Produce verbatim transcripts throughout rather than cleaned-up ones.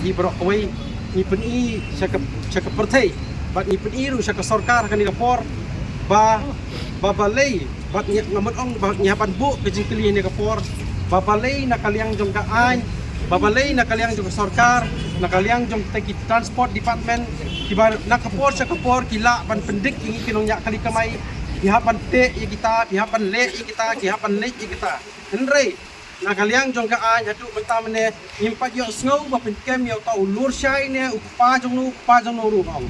Hi baroh kawei ngi pyni sha ka sha ka pyrthei bad ngi pyni ruh sha ka sorkar ha kane ka por ba ba balei bad ngi nga mut ong ba ngi hap ban buh ka jingkylli ha kane ka por ba balei na ka liang jong ka aiñ ba balei na ka liang jong ka sorkar na ka liang jong kita ki transport department kiba na ka por sha ka por ki lah ban pyndik ïa ngi ki nongñiah kali kamai ki hap ban teh ïa kita ki hap ban leh ïa kita ki hap ban leh ïa kita. Hynrei na ka liang jong ka aiñ haduh mynta mynne ngim pat ïohsngew ba pynkem ïa uta u lur shai ne u kpa jong u kpa jong u ruh ong.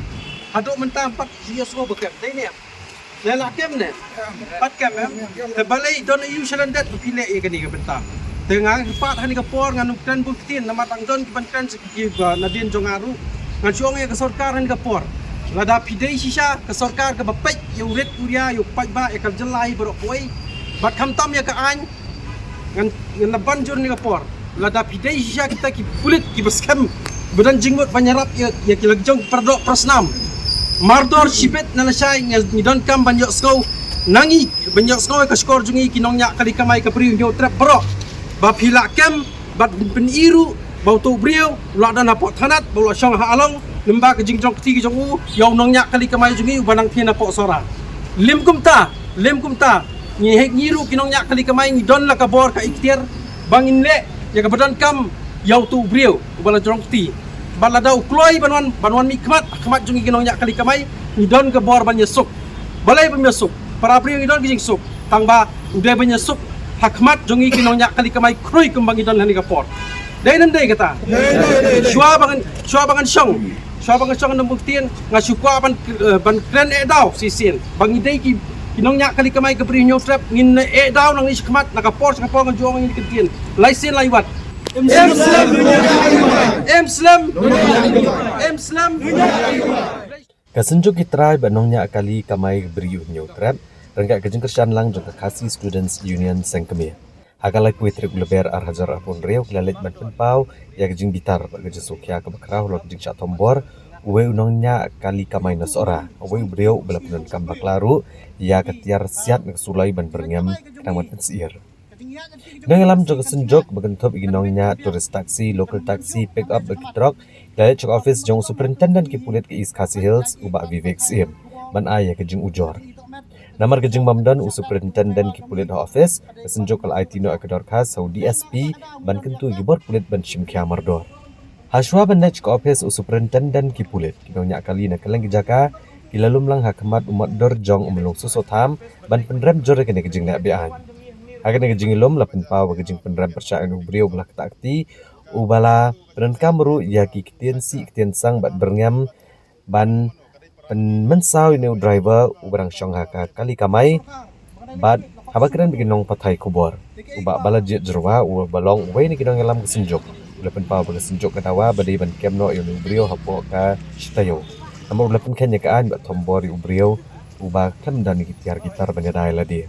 Haduh mynta ngim pat ïohsngew ba kem dei ne. Ne la kem ne. Pat kem em. Te balei don ïa u shalyndet ba phi leh ïa kane ka bynta. Te nga pat ha kane ka por ngan ym kren bun ktien namar tang don ki ban kren sa ki ba nadien jong nga ruh. Ngan shu ong ïa ka sorkar ha kane ka por. Lada phi dei shisha ka sorkar kaba peit ïa u rit u ria ïa u paidbah ïa ka jylla hi baroh kawei. Bad khamtam ïa ka aiñ ngan ngan la ban jur ni ka por. Lada phi dei shisha kita ki pulit kiba skhem ba don jingmut ban ïarap ïa ïa ki la jong para doh para snam. Mardor shibit na lashai ngi ngi donkam ban ïohsngew na ngi ban ïohsngew ïa ka shkor jong ngi ki nongñiah kali kamai ka Bri u Hynñiewtrep baroh ba phi la kem bad phin pyni ruh ba uto u briew u la don hapoh thanat ba u la shong ha along. Lyngba ka jingjong kti ka jong u ïa u nongñiah kali kamai jong ngi uba nang thied hapoh Sohra. Lym kumta lym kumta ngi heh ngi ruh ki nongñiah kali kamai ngi don la ka bor ka ikhtiar ba ngin leh ïa kaba donkam ïa uto u briew uba la jrong kti. Bad lada u kloi ban wan ban wan mih khmat ha khmat jong ngi ki nongñiah kali kamai ngi don ka bor ban ïasuk. Balei ban ïasuk? Para briew ngi don ka jingsuk tang ba u dei ban ïasuk ha khmat jong ngi ki nongñiah kali kamai khrui kumba ngi don ha kane ka por. Dei ne ym dei kata? Shuwa ba ngan shuwa ba ngan shong shuwa ba ngan shong na buk ktien nga shu kwah ban eh, ban kren eh daw shisien ba ngi dei ki ki nongñiah kali kamai ka Bri u Hynñiewtrep ngin eh daw nang ni sha khmat na ka por sha ka por ngan ju ong ngi ki ktien. Lai sien lai wat. Em slem. Em slem. Em slem. Ka Synjuk ki Trai bad Nongñiah Kali Kamai Bri u Hynñiewtrep ryngkat ka jingkyrshan lang jong ka Khasi Students Union Seng Kmie. Ha ka laiphew tarik u Lber ar hajar arphew hynriew ki la leit ban pynpaw ïa ka jingbitar bad ka jingsngewkhia kaba khraw halor ka jingshah thombor uwei u nongñiah kali kamai na Sohra, uwei u briew uba la pyndonkam bakla ruh ïa ka tiar siat na ka suloi ban byrngem khnang ban pynsyier. Ki nongïalam jong ka Synjuk ba kynthup ïa ki nongñiah tourist taxi, local taxi, pick up bad ki trok, ki la leit sha ka ophis jong u Superintendent ki pulit ka East Khasi Hills u Bah Vivek Syiem ban ai ïa ka jingujor. Namar ka jingbym don u Superintendent ki pulit ha ophis, ka Synjuk ka la aiti noh ïa ka dorkhas ha u DSP ban kyntu ïa ki bor pulit ban shim khia mardor. Hashwa ban leit sha ka ophis u Superintendent ki pulit, ki nongñiah kali na kylleng ki jaka ki la lum lang ha khmat u motdur jong u Myllung Soso Tham ban pynrem jur ïa kane ka jingleh be-aiñ. Ha kane ka jingïalum la pynpaw ba ka jingpynrem pyrshah ïa u briew uba la ktah kti uba la pyndonkam ruh ïa ki ktien sih ktien sang bad byrngem ban pynmynsaw ïa une u driver uba dang shong ha ka kali kamai. Bad haba kren bad ki nongpathai khubor u Bah Balajied Jyrwa uba long uwei na ki nongïalam ka Synjuk u la pynpaw ba ka Synjuk ka dawa ba dei ban kem noh ïa une u briew hapoh ka shi taïew. Namar u la pynkheiñ ïa ka aiñ bad thombor ïa u briew uba khlem don ïa ki tiar ki tar ban ïada ïa lade.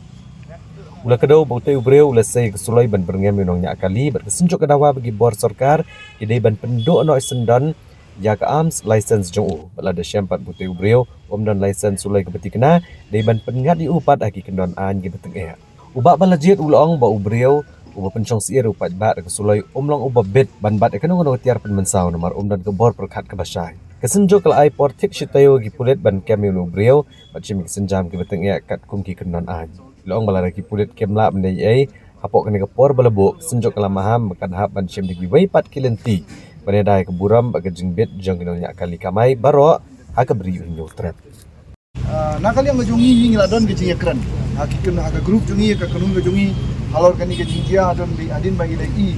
U la kdew ba utei u briew u la sei ïa ka suloi ban byrngem ïa u nongñiah kali bad ka Synjuk ka dawa ba ki bor sorkar ki dei ban pynduh noh syndon ïa ka arms license jong u. Bad lada shem pat ba utei u briew um don license suloi kaba thikna, dei ban pynngat ïa u pat ha ki kyndon aiñ kiba tyngeh. U Bah Balajied u la ong ba u briew uba pynshong syier ïa u paidbah da ka suloi um long uba bit ban bat ïa kano kano ka tiar pynmynsaw namar um don ka bor pyrkhat kaba shai. Ka Synjuk ka la ai por thik shi taïew ïa ki pulit ban kem ïa une u briew bad shim ïa ki sienjam kiba tyngeh katkum ki kyndon aiñ. La ong ba lada ki pulit kim lah ban leh ei ei hapoh kane ka por ba la buh, ka Synjuk ka la maham ba kan hap ban shim da kiwei pat ki lynti ban ïada ïa ka burom bad ka jingbit jong ki nongñiah kali kamai baroh ha ka Bri u Hynñiewtrep. Ah, na ka liang ka jong ngi ngi la don ka jingïakren ha ki kyn ha ka group jong ngi, ka kynhun ka jong ngi halor kane ka jingjia, don ba hadien ba ngi la i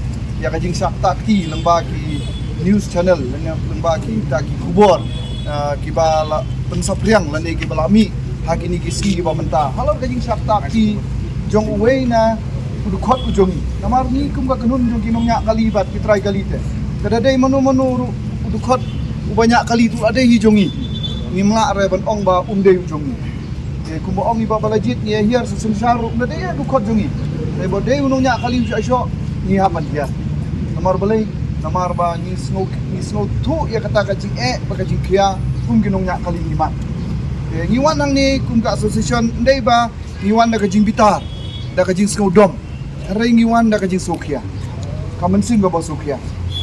ïa ka jingshah ktah kti lyngba ki news channel, lyngba kita ki khubor, ah, kiba la pynsaphriang lane kiba la mih ha kine ki sngi kiba mynta halor ka jingshah ktah kti jong uwei na u dkhot u jong ngi. Namar ngi kum ka kynhun jong ki nongñiah kali bad ki trai kali te, ka da dei mano mano ruh u dkhot uba ñiah kali te u la dei hi jong ngi. Ngim lah re ban ong ba um dei u jong ngi. Te kumba ong i Bah Balajied, ngi ïa hiar sa synshar ruh, um da dei u dkhot jong ngi. Te ba dei u nongñiah kali u shah shoh, ngi hap ban hiar. Namar balei? Namar ba ngi sngew ngi sngewthuh ïa kata ka jingeh bad ka jingkhia kum ki nongñiah kali ngi mat. Te ngi wan hangne kum ka association ym dei ba ngi wan da ka jingbitar, da ka jingsngewdom. Hynrei ngi wan da ka jingsngewkhia, ka mynsiem kaba sngewkhia.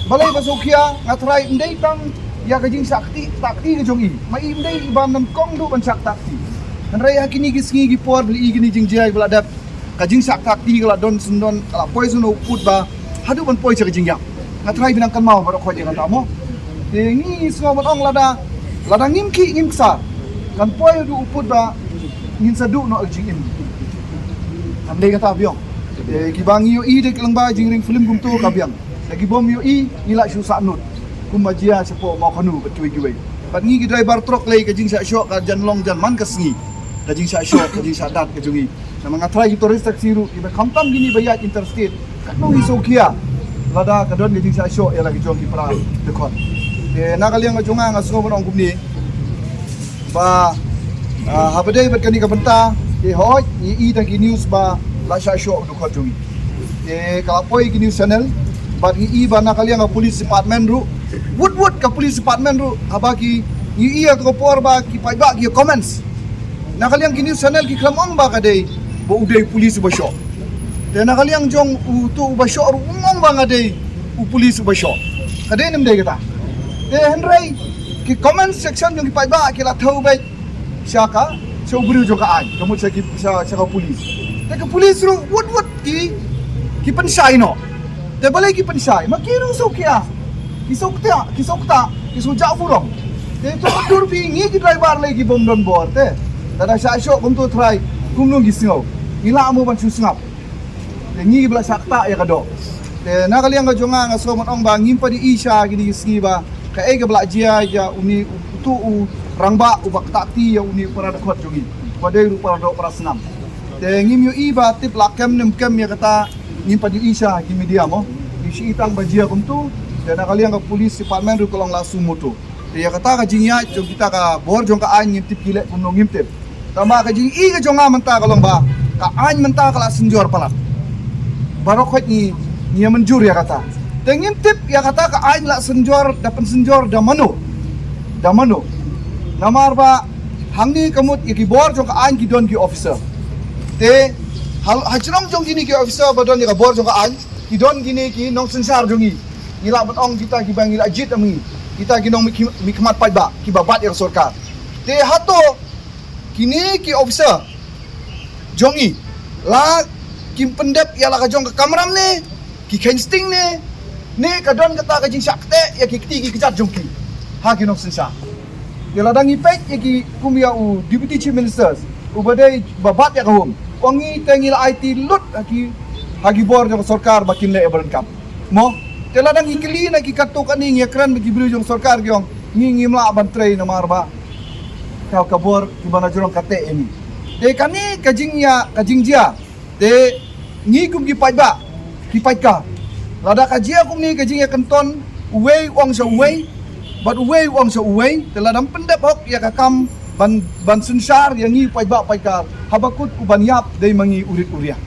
Balei ba sngewkhia? Nga tharai ym dei tang ïa ka jingshah kti, shah kti ka jong i. Ma i ym dei i ba nyngkong duh ban shah kti. Hynrei ha kine ki sngi ki por ba la i kine ki jingjia ba la dep, ka jingshah kti ka la don sngewdon, ka la poi sngewdon u pud ba haduh ban poi sha ka jingïap. Nga tharai phi nang kynmaw baroh khoit ïa kata mo. Te ngi sngew ban ong lada, lada ngim khih ngim ksar, kan poi haduh u pud ba ngin sa duh noh ka jingim. Kam dei kata biang. Te kiba ngi ïohi da ki lyngba jingring film kumto ka biang. Te ki bym ïohi ngi la shu sah nud. Kumba jia shapoh Mawkhanu bad kiwei kiwei. Bad ngi ki driver truck lei ka jingshah shoh ka jan long jan man ka sngi. Ka jingshah shoh, ka jingshah dat ka jong ngi. Namar nga tharai ki tourist taxi ruh kiba khamtam kine ba ïaid interstate, katno ngi sngewkhia lada ka don ka jingshah shoh ïa la ki jong ki para dkhot. Te na ka liang ka jong nga, nga sngew ban ong kumne ba, ah, haba dei bad kane ka bynta, te hooid ngi i tang ki news ba la shah shoh u dkhot jong ngi. Te ka la poi ki news channel bad ngi i ba na ka liang ka police department ruh, wut wut ka police department ruh, haba ki, ngi i ïa ka por ba ki paidbah ki comments na ka liang ki news channel ki khlem ong ba ka dei ba u dei u police uba shoh. Te na ka liang jong uto uba shoh ruh um ong ba nga dei u police uba shoh. Ka dei ne ym dei kata? Te hynrei ki comment section jong ki paidbah ki la thew beit sha ka, sha u briew jong ka aiñ, ka mut sha ki, sha, sha ka police. Te ka police ruh wut wut ki, ki pynshai noh. Te balei ki pynshai? Ma ki ruh sngewkhia. Ki sngewkhia, ki sngewkhia, ki sngewjah burom. Te to dur phi ngi ki driver lei ki bym don bor te. Lada shah shoh kumto trai, kumno ngi sngew? Ngi lah mo ban shu sngap. Te ngi ba la shah kta ïa ka doh. Te na ka liang ka jong nga, nga sngew ban ong ba ngim pat ïohi sha kine ki sngi ba kaei kaba la jia ïa une uto u rangbah uba kta kti ïa une u para dkhot jong ngi. Uba dei ruh para doh para snam. Te ngim ïohi ba tip la kem ne ym kem ïa kata, ngim pat ïohi sha ki media mo. Ngi shu i tang ba jia kumto. Te na ka liang ka police department ruh ka long la suo motu. Te ïa kata ka jingïaid jong kita ka bor jong ka aiñ ngim tip ki leh kumno ngim tip. Tangba ka jingïohi ka jong nga mynta ka long ba ka aiñ mynta ka la synjor palat. Baroh khoit ngi, ngi ïa mynjur ïa kata. Te ngim tip ïa kata ka aiñ la synjor, da pynsynjor da mano. Da mano. Namar ba hangne ka mut ïa ki bor jong ka aiñ ki don ki officer. Te ha, ha jrong jong kine ki officer ba don ïa ka bor jong ka aiñ, ki don kine ki nongsynshar jong ngi. Ngi lah ban ong kita kiba ngi la jied ïa ngi. Kita ki nongmihkhmat paidbah kiba bat ïa ka sorkar. Te hato kine ki officer jong ngi la kim pyndep ïa la ka jong ka kamram ne ki kheiñ sting ne, ne ka don kata ka jingshah kti ïa ki kti ki kjat jong ki ha ki nongsynshar. Ïa lada ngi peit ïa ki kum ïa u Deputy Chief Minister uba dei ba bat ïa ka home, ong ngi te ngi la aiti lut ha ki, ha ki bor jong ka sorkar ba kin leh ïa ba donkam. Mo, te lada ngi kylli na ki katto katne ngi ïakren bad ki briew jong sorkar ki ong ngi ngim lah ban trei namar ba ka, ka bor kiba na jrong ka teh ïa ngi. Te kane ka jingïa, ka jingjia. Te ngi kum ki paidbah, ki paidkar, lada ka jia kumne ka jingïakynton, uwei u ong sha uwei bad uwei u ong sha uwei, te lada ym pyndep hok ïa ka kam ban, ban synshar ïa ngi paidbah paidkar, haba kut u ban ïap dei ma ngi u rit u riang.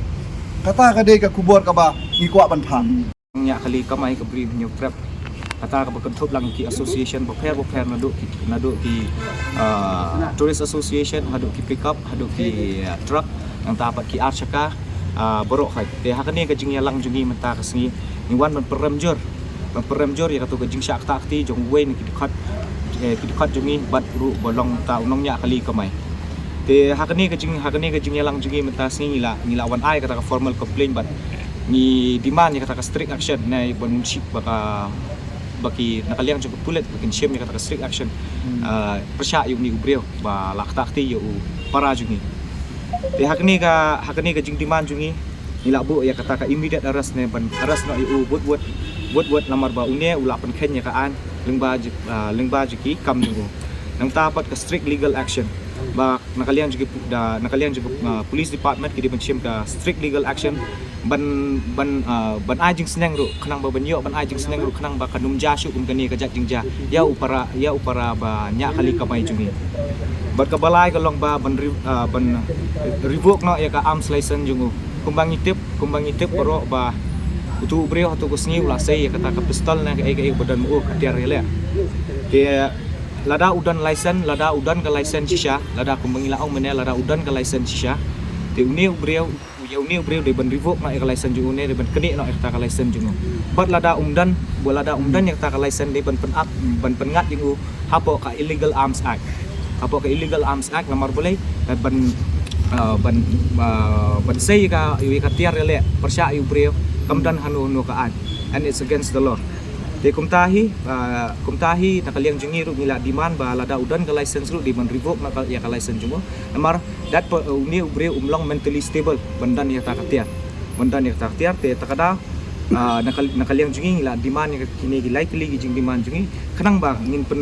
Kata ka dei ka khubor kaba ngi kwah ban phah. Nongñiah kali kamai ka Bri Hynñiewtrep. Kata kaba kynthup lang ki association bapher bapher, naduh ki, naduh ki, ah, tourist association, haduh ki pickup, haduh ki, ah, truck, nangta pat ki ar shaka, ah, baroh khoit. Te ha kane ka jingïalang jong ngi mynta ka sngi, ngi wan ban pynrem jur, ban pynrem jur ïa kato ka jingshah kti jong uwei na ki dkhot, eh, ki dkhot jong ngi bad ruh ba long ta u nongñiah kali kamai. Te ha kane ka jing, ha kane ka jingïalang jong ngi mynta sngi ngi la, ngi la wan ai kata ka formal complaint bad ngi demand ïa kata ka strict action ne ban mynship ba ka, ba ki na ka liang jong ka pulit ba kin shim ïa kata ka strict action. Hmm. Ah, pyrshah ïa une u briew ba la kta kti ïa u para jong ngi. Te ha kane ka, ha kane ka jingdemand jong ngi, ngi la buh ïa kata ka immediate arrest ne ban arrest noh ïa u wut wut, wut wut namar ba une u la pynkheiñ ïa ka aiñ lyngba jong, ah, lyngba jong ki kam jong u. Nangta pat ka strict legal action ba na ka liang jong ki pu-, da, na ka liang jong ki, ah, police department ki dei ban shim ka strict legal action ban, ban, ah, ban ai jingsneng ruh khnang ba ban ïoh ban ai jingsneng ruh khnang ba kan ym jia shuh kum kane ka jait jingjia ïa u para, ïa u para ba ñiah kali kamai jong ngi. Bad kaba lai ka long ba ban re-, ah, ban revoke noh ïa ka arms license jong u. Kumba ngi tip, kumba ngi tip baroh ba uto u briew hato ka sngi u la sei ïa kata ka pistol ne kaei kaei ba don ma u, ka tiar ïaleh. Te lada u don license, lada u don ka license shisha, lada kumba ngi la ong mynne, lada u don ka license shisha, te une u briew Ïa une u briew dei ban revoke noh ïa ka license jong u ne dei ban knieh noh ïa kata ka license jong u. Bad lada um don, ba lada um don ïa kata ka license dei ban pyn-ap, ban pynngat ïa u hapoh ka Illegal Arms Act. Hapoh ka Illegal Arms Act namar balei, eh, ban, eh, ban, eh, ban sei ïa ka, ïa ka tiar ïaleh pyrshah ïa u briew kam don hano hano ka aiñ. And it's against the law. Te kumta hi, eh, kumta hi na ka liang jong ngi ruh ngi la demand ba lada u don ka license ruh dei ban revoke noh ka, ïa ka license jong u. Namar dat pa, eh, une u briew um long mentally stable ban don ïa kata ka tiar. Ban don ïa kata ka tiar te ta ka daw, ah, na ka, na ka liang jong ngi ngi la demand ïa kine ki lai tylli ki jingdemand jong ngi khnang ba ngin pyn,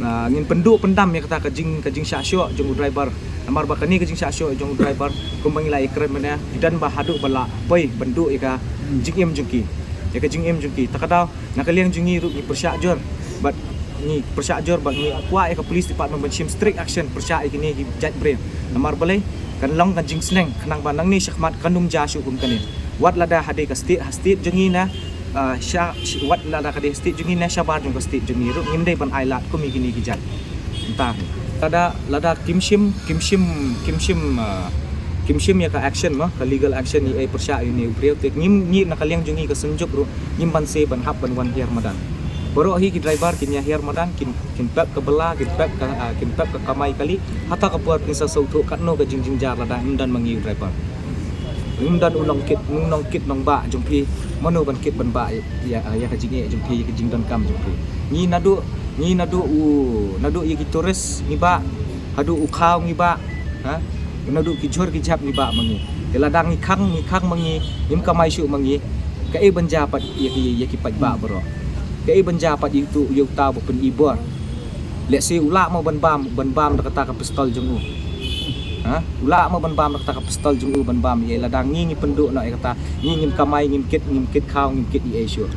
ah, ngin pynduh pyndam ïa kata ka jing, ka jingshah shoh jong u driver. Namar ba kane ka jingshah shoh jong u driver kumba ngi la ïakren mynne ki don ba haduh ba la poi ban duh ïa ka jingim jong ki. Ïa ka jingim jong ki. Ta ka daw na ka liang jong ngi ruh ngi pyrshah jur bad ngi pyrshah jur bad ngi kwah ïa ka police department ban shim strict action pyrshah ïa kine ki jait briew. Namar balei kan long ka jingsneng khnang ba nangne shakhmat kan ym jia shuh kum kane. Wat lada ha dei ka state, ha state jong ngi ne, ah, sha, sh-, wat lada ka dei state jong ngi ne shabar jong ka state jong ngi ruh ngim dei ban ailad kum ïa kine ki jait. Nta lada, lada kim shim, kim shim, kim shim, ah, kim shim ïa ka action mo, ka legal action ïa, eh, pyrshah ïa une u briew te ngim, ngi na ka liang jong ngi ka Synjuk ruh ngim banse ban hap ban wan hiar madan. Baroh hi ki driver kin ïa hiar madan, kin, kin pep ka bylla, kin pep ka, ah, kin pep ka kamai kali. Hata ka por kin sa sngewthuh katno ka jingjynjar lada ym don ma ngi u driver. Ym don u nongkit, u nongkit nongbah jong phi, mano ban kit ban bah ïa, ïa, ïa ka jingeh jong phi, ïa ka jingdonkam jong phi. Ngi naduh, ngi naduh u, naduh ïa ki tourist ngi bah, haduh u khaw ngi bah, ha? Naduh ki jhur ki jhep ngi bah ma ngi. Te lada ngi khang, ngi khang ma ngi, ngim kamai shuh ma ngi. Kaei ban jia pat ïa ki, ïa ki paidbah baroh. Kaei ban jia pat ïa utu, ïa uta ba pyn-i bor. Lehse u lah mo ban bam, ban bam da kata ka pistol jong u. Ha? U lah mo ban bam da kata ka pistol jong u ban bam ïa, lada ngi ngi pynduh noh ïa kata, ngi ngim kamai, ngim kit, ngim kit khaw, ngim kit ïa ei shuh.